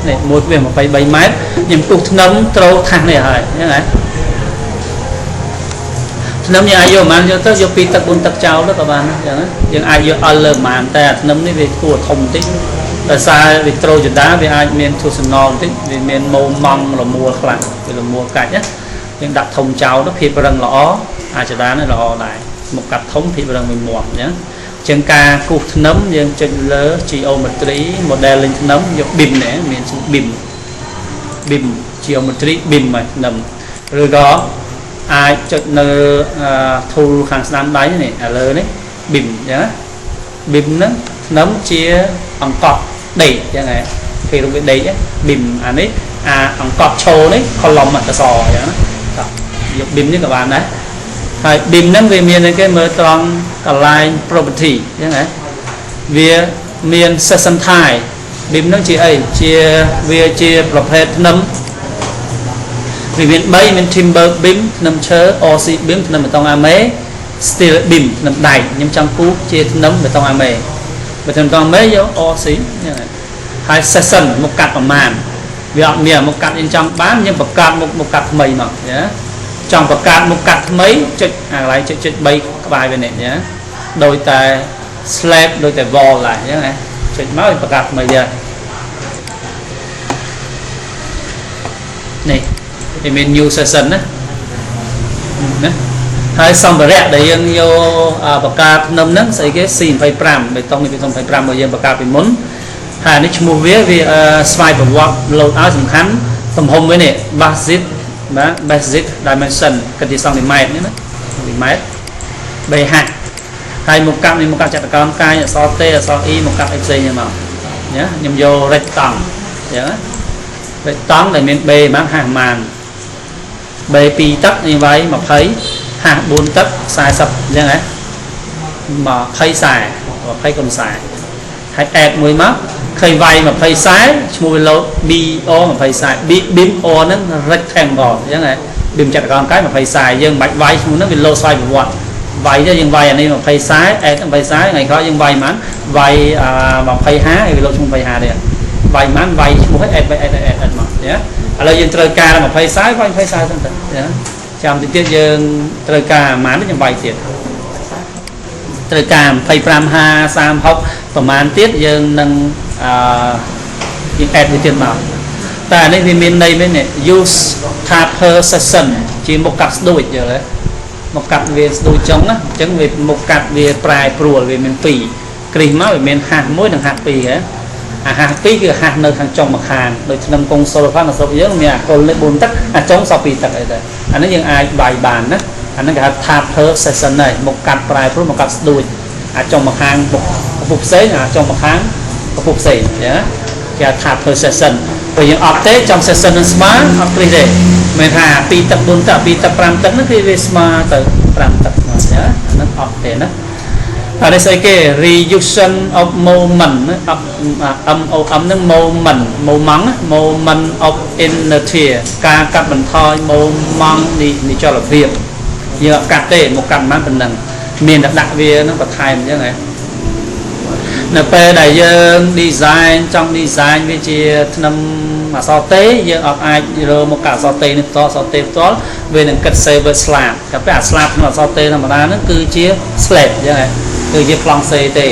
នេះ1.23ម៉ែត្រខ្ញុំគូសធ្នឹមត្រូថាសនេះហើយអញ្ចឹងហ៎ធ្នឹមយើងអាចយកប្រហែលយកទៅយក2ទឹក4ទឹកចោលទៅក៏បានអញ្ចឹងយើងអាចយកអល់លើប្រហែលតែធ្នឹមនេះវាគួរធំបន្តិចដោយសារវាត្រូចដាវាអាចមានទស្សនបន្តិចវាមានម៉ូម៉ង់រមួលខ្លះវារមួលកាច់ណាយើងដាក់ធំចោលទៅភាពរឹងល្អអាចដានេះល្អដែរមុខកាត់ធំភាពរឹងវាមាំអញ្ចឹងជាងការគូសធ្នឹមយើងចុចលើ geometry modeling ធ្នឹមយក beam នេះមានឈ្មោះ beam beam geometry beam ហើយធ្នឹមឬក៏អាចចុចនៅ tool ខាងស្ដាំដៃនេះឥឡូវនេះ beam អញ្ចឹងណា beam ហ្នឹង ធ្នឹមជាអង្កត់ដេកអញ្ចឹងហ៎គេរូបវាដេក beam អានេះអាអង្កត់ឈរនេះ column អក្សរអញ្ចឹងណាតោះយក beam នេះក៏បានដែរហើយ beam ហ្នឹងវាមានអីគេមើលត្រង់កន្លែង property អញ្ចឹងហ៎វាមាន section type beam ហ្នឹងជាអីជាវាជាប្រភេទធ្នឹមវាមាន3មាន timber beam ធ្នឹមឈើ RC beam ធ្នឹមបេតុងអាមេ steel beam ធ្នឹមដែកខ្ញុំចង់គូសជាធ្នឹមបេតុងអាមេបើធ្នឹមបេតុងអាមេយក RC ហ្នឹងហើយ section មុខកាត់ប្រមាណវាអត់មានមុខកាត់យើងចង់បានយើងបង្កើតមុខមុខកាត់ថ្មីមកណាចង់បង្កើតមុខកាត់ថ្មីចុចអាកន្លែងចុចចុច3ក្បែរវានេះណាដោយតែ slab ដូចតែ wall ដែរអញ្ចឹងណាចុចមកវាបង្កើតថ្មីទៀតនេះវាមាន new session ណាណាហើយសម្ភារៈដែលយើងយកបង្កើតធ្នឹមហ្នឹងស្អីគេ C25 បេតុងនេះ C25 មកយើងបង្កើតពីមុនហើយនេះឈ្មោះវាវាស្វ័យប្រវត្តិ load ឲ្យសំខាន់ទំហំវានេះ basic បាទ basic dimension គិតជាសង់ទីម៉ែត្រនេះណាសង់ទីម៉ែត្រ BH ហើយមុខកាត់នេះមុខកាត់ចតុកោណកាយអក្សរ T អក្សរ E មុខកាត់អីផ្សេងហ្នឹងមកណាខ្ញុំយក rectangle អញ្ចឹងណា rectangle ដែលមាន B ហ្មងហាស់ម៉ាន B 2ទឹកនេះវាយ20ហាស់4ទឹក40អញ្ចឹងហ៎20 40 20គុណ40ហើយ add មួយមកឃើញវាយ20 40ឈ្មោះវាលោត BO 20 40 B beam O ហ្នឹង rectangle អញ្ចឹងហ៎ beam ចតុកោណកាយ20 40យើងមិនបាច់វាយឈ្មោះហ្នឹងវាលោតស្វ័យប្រវត្តិវាយទៅយើងវាយអានេះ20 40 add 20 40ថ្ងៃក្រោយយើងវាយប៉ុន្មានវាយ25ហើយវាលោតឈ្មោះ25ទៀតវាយប៉ុន្មានវាយឈ្មោះឲ្យ add វាយ add add add មកណាឥឡូវយើងត្រូវការ20 40វាយ20 40ហ្នឹងទៅណាចាំតិចទៀតយើងត្រូវការប៉ុន្មានខ្ញុំវាយទៀតត្រូវការ25 50 36ប្រហែលទៀតយើងនឹងអឺយើង add វាទៀតមកតែអានេះវាមានន័យមែននេះ use taper section ជាមុខកាត់ស្ដួចយល់ទេមុខកាត់វាស្ដួចចុងណាអញ្ចឹងវាមុខកាត់វាប្រែប្រួលវាមាន2គ្រីសមកវាមានហាស់1និងហាស់2ហ៎អាហាស់2គឺហាស់នៅខាងចុងម្ខាងដូចឆ្នាំកុងសុលផងនៅស្រុកយើងមានអាកុលនេះ4ទឹកអាចុងសល់2ទឹកអីដែរអានេះយើងអាចបាយបានណាអានេះគេហៅ taper section ហើយមុខកាត់ប្រែប្រួលមុខកាត់ស្ដួចអាចុងម្ខាងមុខកម្ពស់ផ្សេងអាចុងម្ខាងកម្ពស់ផ្សេងណាគេហៅ taper section បើយើងអត់ទេចំ section នឹងស្មើអត់គ្រីសទេមានថា2ទឹក4ទឹក2ទឹក5ទឹកហ្នឹងគឺវាស្មើទៅ5ទឹកមកណាអាហ្នឹងអត់ទេណាហើយនេះស្អីគេ reduction of moment M O M ហ្នឹង moment moment moment of inertia ការកាត់បន្ថយ moment នៃចលភាពយើងអត់កាត់ទេមកកាត់ប៉ុន្មានប៉ុណ្ណឹងមានតែដាក់វាហ្នឹងបន្ថែមអញ្ចឹងហ៎នៅពេលដែលយើង design ចង់ design វាជាធ្នឹមអក្សរ T យើងអត់អាចរើមកកាត់អក្សរ T នេះផ្ទាល់អក្សរ T ផ្ទាល់វានឹងគិត server slab តែពេលអា slab ក្នុងអក្សរ T ធម្មតាហ្នឹងគឺជា slab អញ្ចឹងហ៎គឺជាប្លង់សេទេ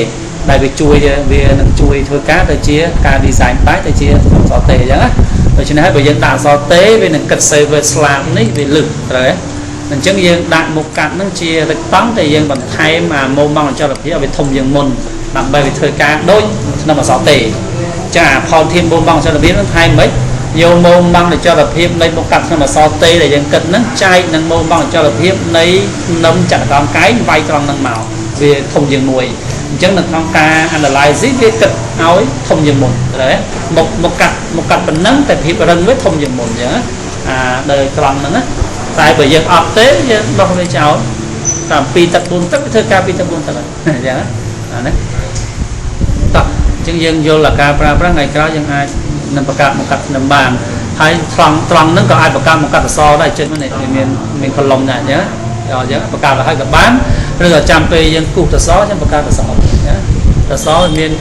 ដែលវាជួយវានឹងជួយធ្វើការទៅជាការ design បែបទៅជាអក្សរ T អញ្ចឹងណាដូច្នេះហើយបើយើងដាក់អក្សរ T វានឹងគិត server slab នេះវាលឹះត្រូវទេអញ្ចឹងយើងដាក់មុខកាត់ហ្នឹងជា rectangle តែយើងបន្ថែមអាម៉ូម៉ង់អចលភាពឲ្យវាធំជាងមុនដើម្បីវាធ្វើការដូចក្នុងអក្សរ T ចាផលធានម៉ូម៉ង់អចលភាពហ្នឹងថែមមិនយកម៉ូម៉ង់អចលភាពនៃមុខកាត់ក្នុងអក្សរ T ដែលយើងគិតហ្នឹងចែកនឹងម៉ូម៉ង់អចលភាពនៃនំចតុកោណកែងវាយត្រង់ហ្នឹងមកវាធំជាងមួយអញ្ចឹងនៅក្នុងការ analysis វាគិតឲ្យធំជាងមុនត្រូវទេមុខមុខកាត់មុខកាត់ប៉ុណ្ណឹងតែភាពរឹងវាធំជាងមុនអញ្ចឹងអាដោយត្រង់ហ្នឹងណាតែបើយើងអត់ទេយើងដោះវាចោលតាម2ទឹក4ទឹកវាធ្វើការ2ទឹក4ទឹកអញ្ចឹងអានេះតោះអញ្ចឹងយើងយល់អាការប្រើប្រាស់ថ្ងៃក្រោយយើងអាចនឹងបង្កើតមុខកាត់នឹងបានហើយត្រង់ត្រង់ហ្នឹងក៏អាចបង្កើតមុខកាត់អក្សរដែរចុចមកនេះមានមាន column ដែរអញ្ចឹងអញ្ចឹងបង្កើតឲ្យក៏បានឬក៏ចាំពេលយើងគូសអក្សរចាំបង្កើតអក្សរណាអក្សរមាន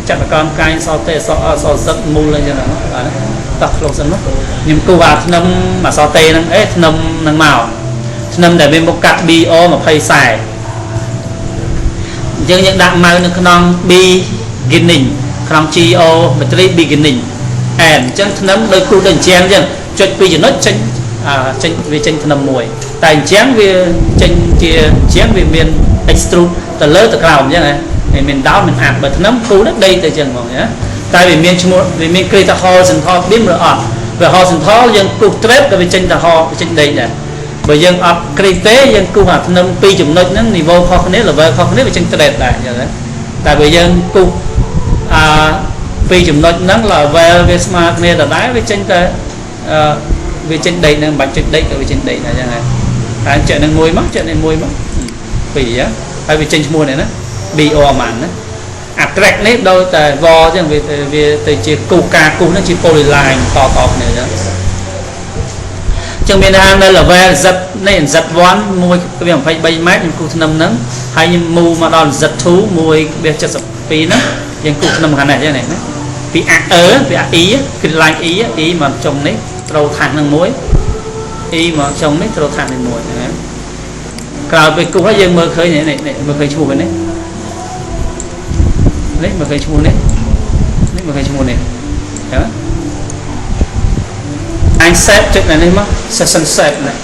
ចតុកោណកែងអក្សរ T អក្សរអក្សរ Z មូលអញ្ចឹងណាបាទតោះខ្លងសិនមកខ្ញុំគូសអាធ្នឹមអក្សរ T ហ្នឹងអេធ្នឹមហ្នឹងមកធ្នឹមដែលមានមុខកាត់ BO 20 40អញ្ចឹងយើងដាក់ម៉ៅនៅក្នុង beginning ក្នុង geometry beginning and អញ្ចឹងធ្នឹមដូចគូសដូចអញ្ចឹងអញ្ចឹងចុចពីចំណុចចេញចេញវាចេញធ្នឹមមួយតែអញ្ចឹងវាចេញជាអញ្ចឹងវាមាន extrude ទៅលើទៅក្រោមអញ្ចឹងហ៎វាមាន down មាន up បើធ្នឹមគូទៅដេកទៅអញ្ចឹងហ្មងណាតែវាមានឈ្មោះវាមានគ្រីថា horizontal beam ឬអត់វា horizontal យើងគូស trap ក៏វាចេញទៅ ចេញដេកដែរបើយើងអត់គ្រីទេយើងគូសអាធ្នឹមពីរចំណុចហ្នឹង niveau ខុសគ្នា level ខុសគ្នាវាចេញ trap ដែរអញ្ចឹងណា តែបើយើងគូសអាពីចំណុចហ្នឹង level វាស្មើគ្នាដដែលវាចេញតែអឺវាចេញដេកហ្នឹងមិនបាច់ចុចដេកក៏វាចេញដេកដែរអញ្ចឹងហើយតែចុចនឹងមួយមកចុចនឹងមួយមកពីរហើយវាចេញឈ្មោះនេះណា BO អាម៉ាន់ណាអា track នេះដូចតែ វអញ្ចឹងវាវាទៅជាគូសការគូសហ្នឹងជា polyline តតគ្នាអញ្ចឹងចឹងមានថានៅ level Z នេះ Z1 1.23ម៉ែត្រខ្ញុំគូសធ្នឹមហ្នឹងហើយខ្ញុំ move មកដល់ Z2 1.72ហ្នឹងយើងគូសធ្នឹមខាងនេះអញ្ចឹងនេះណាពី A E ពី A E គឺ line E E មកចុងនេះត្រូវថាសនឹងមួយ E មកចុងនេះត្រូវថាសនេះមួយណាក្រោយពេលគូសហើយយើងមើលឃើញនេះនេះមើលឃើញឈ្មោះវានេះនេះមើលឃើញឈ្មោះនេះនេះមើលឃើញឈ្មោះនេះអញ្ចឹងអញ set ចុចនៅនេះមក section set នេះ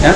ណា